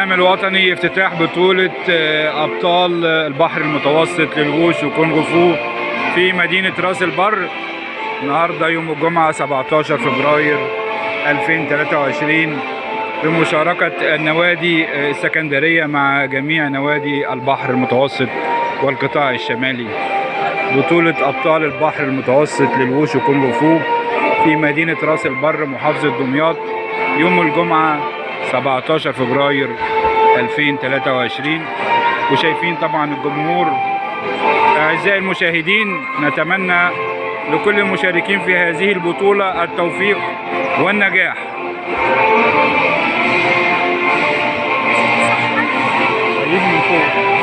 الإعلام الوطني افتتاح بطولة أبطال البحر المتوسط للووشو كونغ فو في مدينة راس البر النهاردة يوم الجمعة 17 فبراير 2023 بمشاركة النوادي السكندرية مع جميع نوادي البحر المتوسط والقطاع الشمالي. بطولة أبطال البحر المتوسط للووشو كونغ فو في مدينة راس البر محافظة دمياط يوم الجمعة 17 فبراير 2023. وشايفين طبعا الجمهور. أعزائي المشاهدين، نتمنى لكل المشاركين في هذه البطولة التوفيق والنجاح. هيجي من فوق.